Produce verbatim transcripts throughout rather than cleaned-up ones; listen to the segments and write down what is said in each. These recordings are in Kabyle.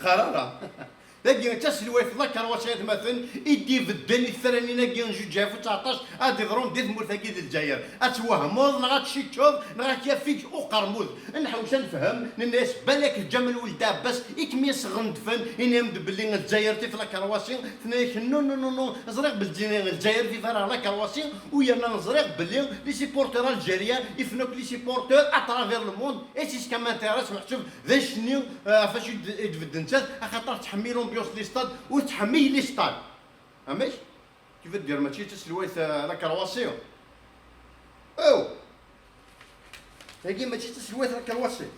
Qqar ara. Dagi d taselwayt n la Croatie, aytmaten, i d-ibedden i tefranin-agi n zuǧ alaf u tseɛṭac ad iḍrun di tmurt-agi d Lezzayer. Ad twehmeḍ neɣ ad tcikkeḍ neɣ ad k-yafeg uqermud. Nḥewwes ad nefhem, nenna-yas balak d Ǧamal Weld Ɛebbas i kem-yesɣendfen, ini-am-d belli Lezzayer tif la Croatie, tenna-yak non, non, non, non, ẓriɣ belli Lezzayer tif ara la Croatie, u yerna ẓriɣ belli les supporters algériens ifen akk les supporters à travers le monde, et c'est ce qui m'intéresse, meḥsub d acu-nni, eh, ɣef acu i d-, i d-tbedd nettat, axaṭer tḥemmel l'ambiance n les stades, ur tḥemmel les stades. Amek? Kif ad d-yerr mačči d taselwayt, eh, la Croatie? Aw! Tagi mačči d taselwayt la Croatie.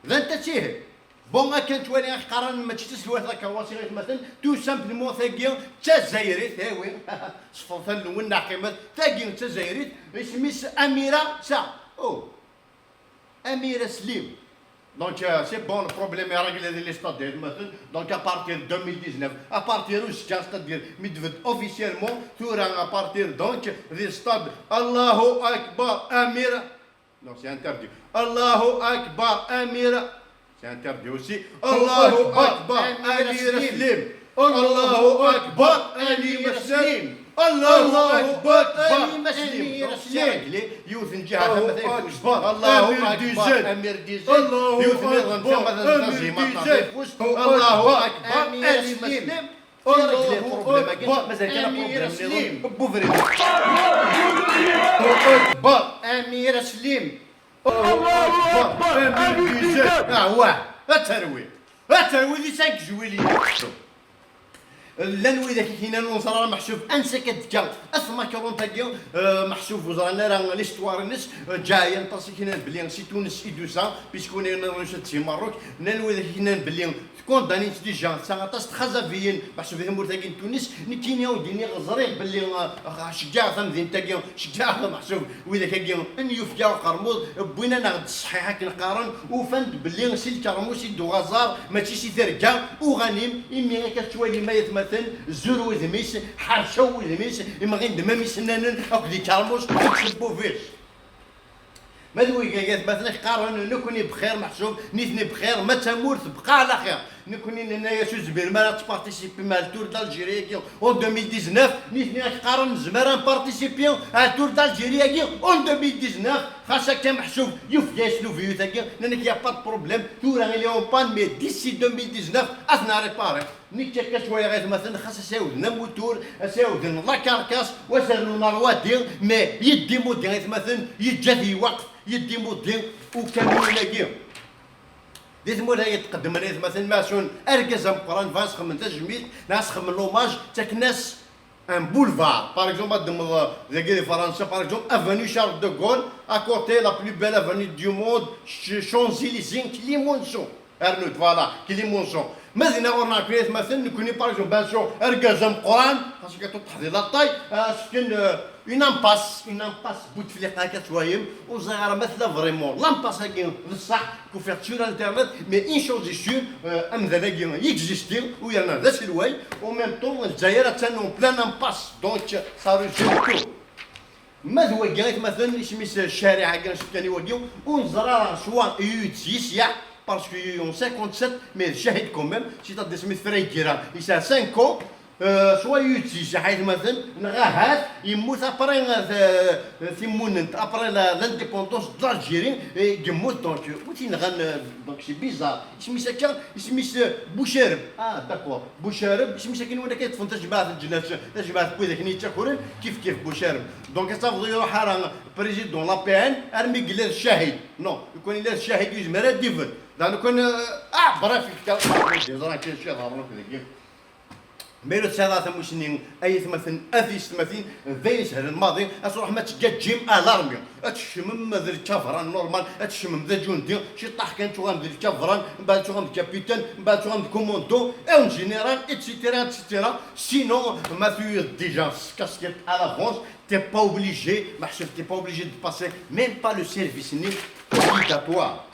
D anta-tt ihi? Bon, akken twali, ak qqaren mačči d taselwayt la Croatie, aytmaten, tout simplement tagi d tazzayrit, eh oui, sfeḍ allen-nwen neɣ qqimet, tagi d tazzayrit, isem-is Amira Sa. Oh! Amira Slim. Donc, euh, c'est bon, le problème est réglé dans les stades, aytmaten. Donc, à partir de deux mille dix-neuf, à partir de ce, c'est-à-dire, mi d-tbedd officiellement, tura à partir, donc, des stades, Allahu Akbar, Amira. Non, c'est interdit. Allahu Akbar, Amira. C'est interdit aussi. Allahu Akbar, Amira Slim. Allahu Akbar, Amira Slim. Allahu Akbar, Amira Slim. Donc, c'est réglé. Yiwet n ǧiha tama tayeffust. Allahu Akbar, Amir Dizet. Yiwet nniḍen tama tama tayeffust. Allahu Akbar, Amira Slim. C'est réglé le problème-agi. Mazal kan problème nniḍen n ubrid. Allahu Akbar, Amira Slim. Allahu Akbar, Amir Dizet. Ah, wah. Ad terwi. Ad terwi di cinq juillet. Llan widak i k-yennan ur neẓri ara meḥsub ansi akka d-tekka tmakront-agi, eh, meḥsub ur ẓran ara l'histoire-ines, eh, ǧayen aṭas i k-yennan belli si Tunes i d-tusa, puisque ur neẓri ara d si Merruk. Llan widak i k-yennan belli tkondani-tt déjà, tesɛa aṭas n txazabiyin meḥsub di tmurt-agi n Tunes. Nekkini ad wen-d-iniɣ ẓriɣ belli, eh, ceggaɣ tamdint-agi, ceggaɣ meḥsub widak-agi n yufga uqermud, wwin-aneɣ-d ṣṣeḥiḥ akken qqaren, ufan-d belli si lkermus i d-uɣaẓar, mačči si terga, uɣanim, imi akka tettwalim ay atmaten, zur wudem-is, ḥercaw wudem-is, imɣin-d mam isennanen akked ikermus, deg tcebbub-is. Ma d wigi ay atmaten ak qqaren, nekni bxir meḥsub, nitni bxir, ma d tamurt bqa ɛla xir. Nekni nenna-yas ur tezmirem ara ad tpartisipim ar Tour d'Algérie-agi en deux mille dix-neuf, nitni ak qqaren nezmer ad npartisipi ar Tour d'Algérie-agi en deux mille dix-neuf, xas akka meḥsub yufeg-as lubiyut-agi, nnan-ak y a pas de problème, tura il est en panne, mais d'ici deux mille dix-neuf ad t-nripari. Nekk akka ttwaliɣ ay atmaten, xas ad s-awden amutur, ad s-awden la carcasse, u ad s-rnun rwadi, mais yeddi mudi ay atmaten, yeǧǧa-t lweqt, yeddi mudi ukamyun-agi. Di tmurt ay d-tqeddmen ay atmaten, ma sɛun argaz ameqqran, bɣan ad s-xedmen tajmilt, neɣ ad s-xedmen l'hommage, ttaken-as un boulevard. Par exemple, ad d-temmeḍ dagi di Fransa, par exemple, avenue Charles de Gaulle, à côté, la plus belle avenue du monde, Ch-, Champs-Élysées, Clemenceau. Rnu-d, voilà, Clemenceau. Ma dinna ɣur-neɣ akk ay atmaten, nekni, par exemple, ma sɛun argaz ameqqran, parce que tout teḥdi la taille, euh, c'est une, euh, une impasse, une impasse, Bouteflika akka twayem, ur ẓriɣ ara ma tella vraiment l'impasse-agi d ṣṣeḥ, kufiɣ sur internet, mais une chose est sûre, euh, amdan-agi yexisti, u yerna d aselway, en même temps, Lezzayer attan en pleine impasse, donc ça résume tout. Ma d wagi ay atmaten, isem-is ccariɛ-agi, asefkan i wagi, ur neẓri ara soit yuɣ-d s yesyaḥ, parce que en cinquante-sept, mais d ccahid quand même, c'est-à-dire asmi tefra lgirra, yesɛa cinq ans, euh, soit yuɣ-d s yesyaḥ ay atmaten, neɣ ahat yemmut après, euh, timunent, après la, l'indépendance de l'Algérie, et yemmut, donc, euh, wi t-yenɣan, euh, donc c'est bizarre. Isem-is akka, isem-is, euh, Bucareb. Ah, d'accord. Bucareb, isem-is akken win akka yeṭṭfen tajmaɛt n leǧnas, tajmaɛt n widak-nni yettakren, kif kif Bucareb. Donc, ad tafeḍ iruḥ ara président la P N, armi yella d ccahid. Non, lukan yella d ccahid, yezmer ad d-ibedd. Daɣen lukan, euh, ah, bref, yefka, yeẓra kan acu yeḍran akk dagi. Ma ur tesɛiḍ ara tamussni, ay atmaten, a tiyessetmatin, d ayen isehlen maḍi, ad truḥem ad teǧǧem à l'armée, ad tkecmem d lkabran normal, ad tkecmem d aǧundi, ciṭṭaḥ kan tuɣalem d lkabran, mbeɛd tuɣalem d capitaine, mbeɛd tuɣalem d commando, et en général, et cetera, et cetera. Sinon, ma tuɣaleḍ déjà s casquette à l'avance, t'es pas obligé, meḥsub t'es pas obligé de passer même pas le service-nni obligatoire.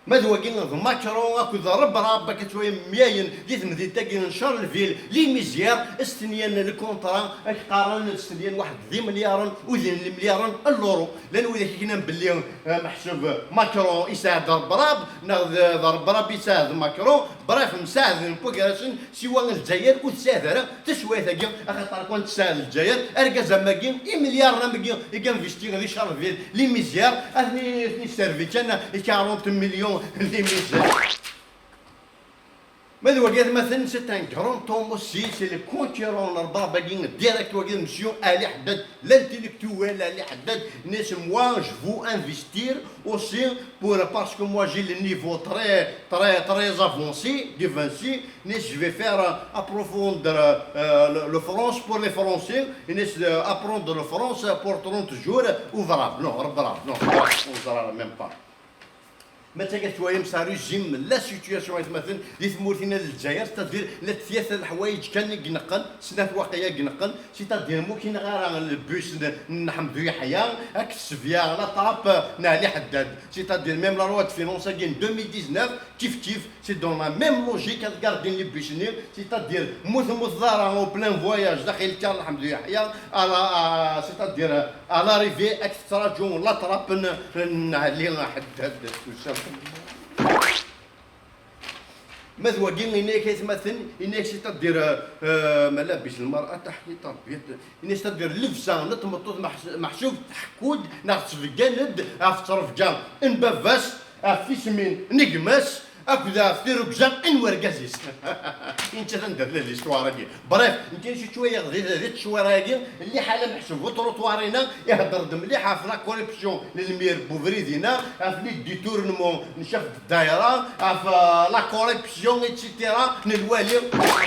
Ma d wagi d Macron akked Rebrab, akka ttwayemyayen di temdint-agi n Charleville, les Mézières, stenyan lkuntra, ak qqaren stenyan waḥed d imelyaren, u din limelyaren n l'euro. Llan widak i yennan belli, eh, meḥsub Macron isɛed Rebrab, neɣ d, d Rebrab isɛed Macron. Bref, msaɛden n wagarasen, siwa Lezzayer ur tesɛiḍ ara taswiɛt-agi, axaṭer kan tesɛa Lezzayer argaz am wagi, imelyaren am wagi i investir di Charleville, les Mézières, ad ten-, ad ten-iservi kan i quarante millions les Mézières. Ma d wagi atmaten, c'est un grand homme aussi, c'est le concurrent n Rebrab-agi direct, wagi d monsieur Ali Haddad, l'intellectuel Ali Haddad. Nes, moi je veux investir aussi pour, parce que moi j'ai le niveau très, très, très avancé, de Vinci. Nes, je vais faire, euh, approfondre, euh, le, le France pour les Français. Nes, euh, apprendre le France pour trente jours. Ou Rebrab, non, Rebrab, non, on ne même pas. Ma d taga twayem, ça résume la situation, aytmaten, di tmurt-ina n Lezzayer, c'est-à-dire la tiyat leḥwayeǧ kan i ineqqen, snat waqila i ineqqen, c'est-à-dire mukin ara le bus n, n Ḥemdu Yeḥya, ak tsebya la trappe n Ali Haddad, c'est-à-dire même la loi de finances-agi n deux mille dix-neuf, kif kif, c'est dans la même logique ad gardin les bus-nni, c'est-à-dire mu tmuteḍ ara au plein voyage daxel kar Ḥemdu Yeḥya, à la, à, c'est-à-dire à l'arrivée, ad k-tettraǧu la trappe n, n Ali Haddad, tout simplement. Ma d wagi, yenna-yak aytmaten, yenna-yak c'est-à-dire, euh, euh, malabis lmar'a taḥki tarbiyat, yenna-yak c'est-à-dire llebsa n tmeṭṭut meḥs-, meḥsub tḥekku-d neɣ tettbeggan-d ɣef ttrebga n baba-s, ɣef tismin n gma-s, akked ɣef tirrugza n wergaz-is. I nettat anda tella l'histoire-agi. Bref, nekkini cwiya di, di ttecwira-agi, liḥala meḥsub uṭruṭwar-ina ihedder-d mliḥ ɣef la corruption n lmir n ubrid-ina, ɣef les détournements n caf d ddaira, ɣef, euh, la corruption, et cetera, n lwali.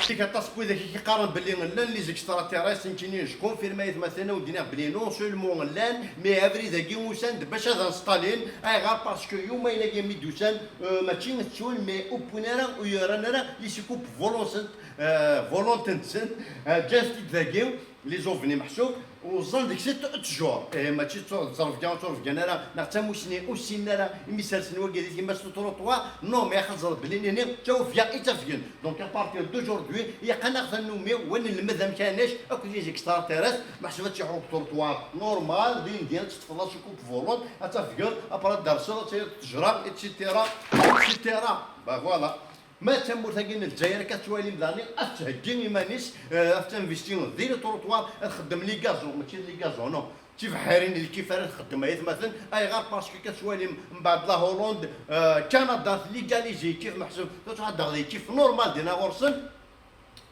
Tik aṭas n widak i k-iqqaren belli llan les extraterrestres, nekkini je confirme aytmaten, ad wen-d-iniɣ belli non seulement llan, mais abrid-agi usan-d bac ad instalin. Ayɣer? Parce que yumayen-agi mi d-usan, euh, mačči ttun, mais ur wwin ara, ur yuran ara les soucoupes volantes, euh, volantes-nsen, euh, ǧǧan-t-id dagi, les ovnis meḥsub, u ẓẓan deg-s ttjur. Eh, mačči d ttrebga, ur ttrebgan ara, neɣ d tamusni, ur ssinen ara, imi sersen wagi di tumast n uṭruṭwar, non, mais axaṭer ẓer belli nini d tawefya i ttafgen. Donc, à partir d'aujourd'hui, ilaq ad naɣ tannumi, wa nelmed amek ara nečč akked les extraterrestres, meḥsub ad tt-iḥruk uṭruṭwar normal, din din ad teṭṭfeḍ la soucoupe volante, ad tafgeḍ, après ad d-terseḍ, ad tiliḍ ttejra, et cetera, et cetera. Ben voilà. Ma d tamurt-agi n Lezzayer akka tettwalim daɣen, ad tettheggi iman-is, eh, ad tinvesti di les trottoirs, ad txeddem les gazons, mačči les gazons, non. D tibḥirin d lkif ara txeddem, ay atmaten. Ayɣer? Parce que akka tettwalim mbeɛd la Hollande, eh, Canada, tligalizi kif meḥsub, tettwaḥeddar di kif normal dina ɣur-sen.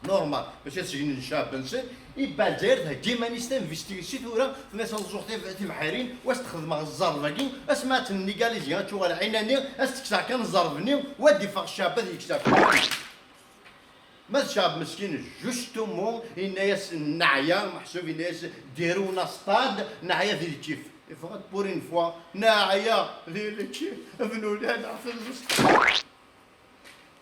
Normal, bac ad segnen ccɛeb-nsen, ibba Lezzayer thegga iman-is tinvesti si tura, tenna-as ad ẓẓuɣ tib-, tibḥirin, wa s-d-xedmeɣ ẓẓerb-agi, asma ad ten-nigalizi, ad tuɣal ɛinani, ad s-d-kkseɣ kan ẓẓerb-nni, wa d-iffeɣ ccɛeb ad yekkes ɣef iman-is. Ma d ccɛeb meskin, justement, yenna-yas neɛya, meḥsub yenna-yas direwna stad, neɛya di lkif. Iffeɣ-d pour une fois, neɛya di lkif, bnulal ɣef lmeskin.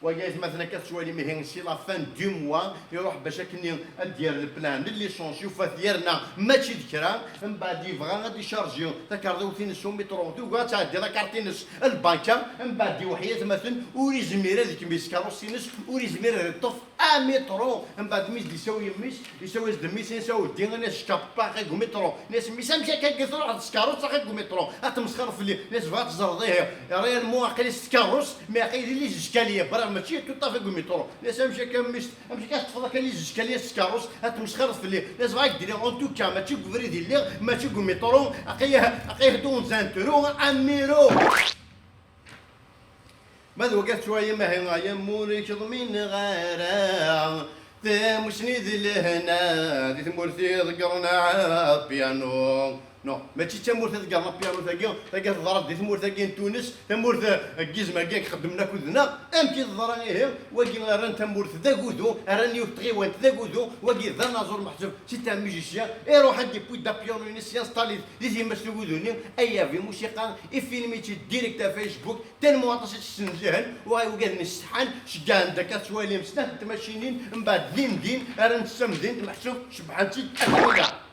Wagi atmaten akka tettwalim, ihi si la fin du mois iruḥ bac akken ad d-yerr le plein n l'essence, yufa-t yerna mačči d kra, mbeɛd yebɣa ad icharji takerḍiwt-ines s umitru, tugi ad tɛeddi la carte-ines n lbanka, mbeɛd iweḥ-it atmaten, ur izmir ad ikemmel s tkeṛṛust-ines, ur izmir ad iṭṭef amitru, mbeɛd mi s-d-isawi mmi-s, isawi-as-d mmi-s, yenna-as a weddi, yenna-as je capte pas, aql-i deg umitru. Yenna-as mmi-s amek akka i truḥeḍ s tkeṛṛust, aql-i deg umitru? Ad tmesxreḍ fell-i. Yenna-as bɣiɣ ad teẓreḍ, ihi, réellement aql-i s tkeṛṛust, mais aql-i di les escaliers, bref, mačči tout à fait deg umitru. Yenna-as amek akka mmi-s, amek akka teṭṭfeḍ akka les escaliers s tkeṛṛust, ad tmesxreḍ fell-i? Yenna-as bɣiɣ ad k-d-iniɣ, en tout cas, mačči deg ubrid i lliɣ, mačči deg umitru, aql-i, aql-i dans un trou, amiru. Ma d wagi ad tettwalim, ahi, ay amur ur k-ḍmineɣ ara, tamusni d lehna, di tmurt i ḍeggren apyanu. Non, mačči d tamurt i ḍeggren apyanu tagi, tagi teḍra-d di tmurt-agi n Tunes, tamurt, eh, n yizem-agi i ixeddmen akked-neɣ. Amek i teḍra ihi? Wagi rran tamurt d agudu, rran yiwet n tɣiwant d agudu, wagi d anaẓur meḥsub, c'est un musicien, iruḥ ad d-iwwi apyanu-ines, yinstalit di tumast n ugudu-nni, ay avi musiqa, ifilmi-tt-id direct ɣef Facebook, tellement aṭas i tt-ssenzihen, wa ugaden isetḥan, ceggɛen-d akka tettwalim snat n tmacinin, mbeɛd din din ara nessam din, meḥsub cebbḥen-tt-id akken ilaq.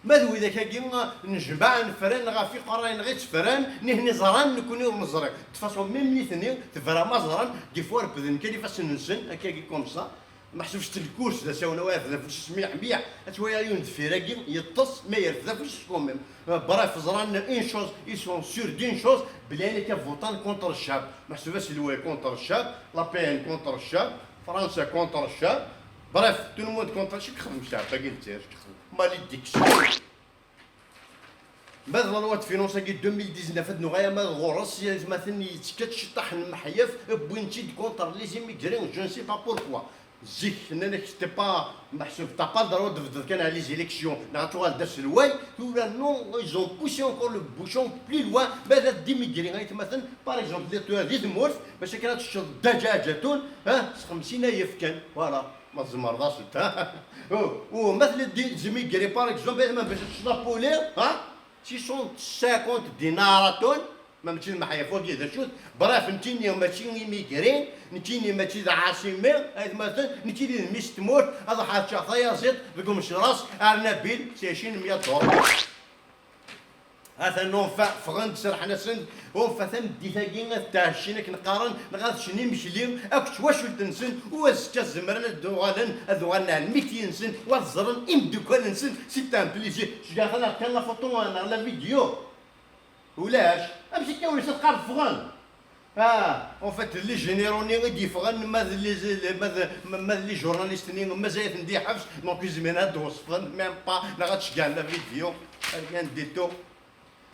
Ma d widak-agi, nejmaɛ nefren ɣef iqerrayen ɣi ttefren, nihni ẓran, nekni ur neẓri. De façon, même nitni, tebra ma ẓran, des fois refden kan ifassen-nsen, akkagi comme ça. Meḥsub s lkurs d asawen, wa yerfed afus-is mliḥ mliḥ, ad twaliḍ yiwen deffir-agi yeṭṭes, ma yerfed afus-is quand même. Euh, bref, ẓran une chose, ils sont sûrs d'une chose, belli ayen akka votan contre ccab. Meḥsub aselway contre ccab, la P N contre ccab, Fransa contre ccab. Bref, tout le monde contre ccab. Kexdem ccab-agi n Lezzayer, kexdem. Malédiction. Ma d la loi de finance-agi deux mille dix-neuf, ad nuɣal ama d ɣur-s, yal atmaten yettekka-d ciṭṭaḥ n meḥyaf, wwin-tt-id contre les immigrés, je ne sais pas pourquoi. Zik, nnan-ak, c'était pas meḥsub, t'as pas le droit de voter kan à les élections, neɣ ad tuɣal d aselway. Tura, non, ils ont poussé encore le bouchon plus loin, ma d d'immigrés, ay atmaten, par exemple, di, tura di tmurt, bac akken ad teččeḍ ddaǧaǧatun, ha, s xemsin ayef kan, voilà. Ma tzemreḍ-asent, ha? U, u ma tella d-, d immigrés, par exemple, ay atmaten, bac ad teččeḍ apuli, ha? Six cent cinquante dinars à tonne, ma mačči d meḥyaf wagi d acu-t? Bref, nekkini mačči immigrés, nekkini mačči d ɛasimi, ay atmaten, nekkini d mmi-s n tmurt, ad ruḥeɣ ad ččeɣ tayaziḍt deg umecras Arnabil, c'est une mia d'or. Atan, enfin, ffɣen-d, serḥen-asen, enfin, tameddit-agi ad ttɛeccin akken qqaren, neɣ ad ččen imekli akked twacult-nsen, u azekka zemren ad d-uɣalen, ad uɣalen ar lmiti-nsen, u ad ẓren imeddukal-nsen, c'est un plaisir. Ceggɛet-aneɣ kan la photo neɣ la vidéo. Ulac. Amek akka ulac, ad qqar ffɣen? Ah, en fait, les généraux-nni i d-yeffɣen, ma d les, ma d, ma d les journalistes-nni, mazal-iten di lḥebs, donc ur zmiren ad d-weṣfen, même pas, neɣ ad ceggɛen la vidéo, rien du tout.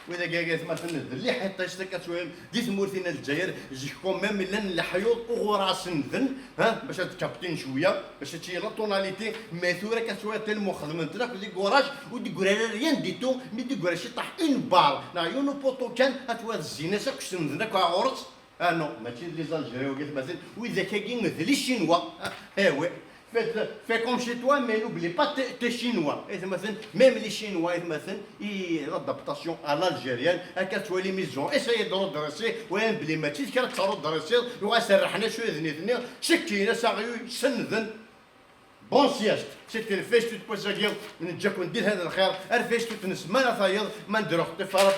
Widak ay atmaten d liḥiṭ-is, akka ttwalin di tmurt-ina n Lezzayer, zik quand même llan leḥyuḍ uɣur-asen-den, ha, bac ad kaptin cwiya, bac ad tili la tonalité, mais tura akka ttwaliḍ tellement xedmen-ten akk di guraj, ur d-iggra ara rien du tout, mi d-iggra ciṭṭaḥ une barre, neɣ yiwen upuṭu kan, ad twaḍ zzin-as akk, senden akk ɣur-s. Ah non, mačči d les Algériens, wagi atmaten, widak-agi d les Chinois. Ah, eh oui. Fais, fais comme chez toi, mais n'oublie pas tes, tes Chinois. Ay atmaten, même les Chinois, ay atmaten, i l'adaptation à l'algérienne, akka ttwalim, ils ont essayé de redresser, walan belli mačči d kra ad redresser, yuɣal serrḥen acu d nitni, ttekkin-as aɣyul, senden. Bonne sieste. C'était le Facebook n wass-agi, neǧǧa-ken di lhana d lxir, ar Facebook n ssmana tayeḍ, ma ndreɣ ṭṭifara.